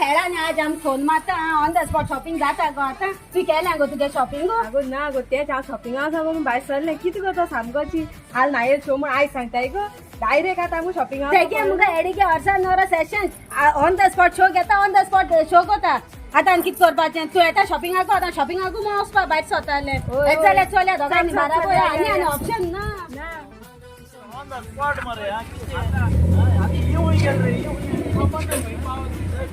हेळान आज आम फोन मारता ऑन the spot shopping जाता गो आतां. तुवें केलें गो तुगे शॉपिंग? आगो ना गो, तेच हांव शॉपिंगा वचों म्हणून भायर सरलें. कितें गो, सामकोची हाल नाये शो म्हण आयज सांगताय गो. डायरेक्ट आतां आमकां शॉपिंगा. तेगे मुगे एडिगे हर्षा नवरो session on the spot show घेता, ऑन the spot show कोता. आतां आनी कितें करपाचें? तूं येता शॉपिंगाक? आतां शॉपिंगाकू म्हूण वचपा भायर सरतालें. होय. येत जाल्यार चलया दोगांनी चल, चल, बाराबर. चल, आनी या, आनी या. ऑप्शन ना. ऑन the spot मरे. हा, कितें आतां येवूय गेल रे,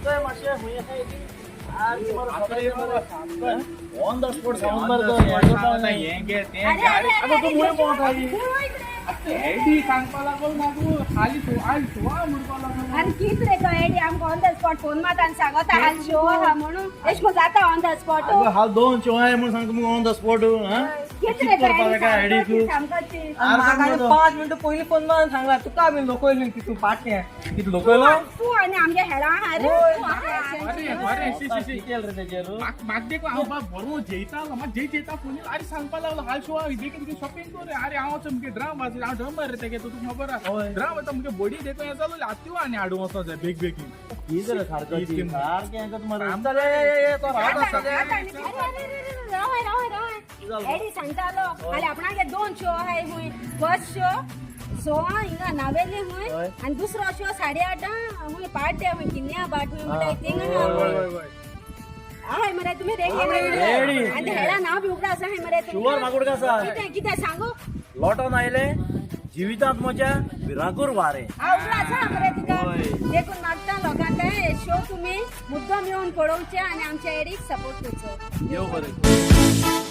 चल मातशें खंय आसा ती? ऑन the spot सांगून मरे तो, हें करता न्ही. हें घे, तें अरे घे. अरे. आतां तूं मुळे पोवता. अरे. एडी सांगपा लागलो ना तूं हाली आयज सुवा म्हणपा लागलो. आनी कित रे तो एडी आमकां ऑन the spot phone मारता आनी सांगता हाल शो आहा म्हणून. एश कोन जाता ऑन the spot? अगो, हाल दोन शो आहे म्हणून सांगता तुमकां ऑन the spot. कित रे तो करपा काय एडी एडी तूं? सामकोची. म्हाका 5 मिनटां पयलीं फोन मारून सांगला तुका आमी लोकयलो की तूं पाटलें. कितें लोकयलो? तूं आनी आमगे हेळा आहा रे तूं आहा. अरे अरे, शी शी शी. केलं रे तेजेर. म्हाका देखून हांव बा बरो जेयतालो. म्हाका जेय जेयता फोन येयलो. आरे, सांगपा लागलो हाल शो देखीन तुगे शॉपिंग कर रे. अरे, हांव मुगे ड्रम आसा, हांव ड्रम रे तेगे, तुका खबर आसा ड्रम. आतां मुगे बॉडी देखून हें जालो आत्यो आनी हाडूं वचो जाय बेग बेगीन. कितें रे सारको इतकें. सारकें हें करता मरे. चल, ये, ये, ये, तो रावत आसा. अरे अरे अरे, रावय रावय रावय. एडी सांगतालो हाली आपणागे दोन शो आहाय हुंय. फर्स्ट शो 6 हिंगा नावेली हुंय हय. आनी दुसरो शो 8:30 हुंय पाड्ड्या हुंय किन्या बाट हुंय म्हणटा थिंगा. हय हय. हाय मरे, तुमी रेडी? रेडी. आनी हेळा नांव बी उगडा आसा हाय मरे? शुअर, म्हाका उडका आसा. कितें कितें सांगू? लोटोन आयले जिवितांत म्हज्या भिरांकूर वारें. हा, उगडा आसा मरे तुका? हय. देखून मागता लोकांक हे शो तुमी मुद्दम येवन पळोवचे आनी आमच्या एडीक सपोर्ट करचो. देव बरें करूं.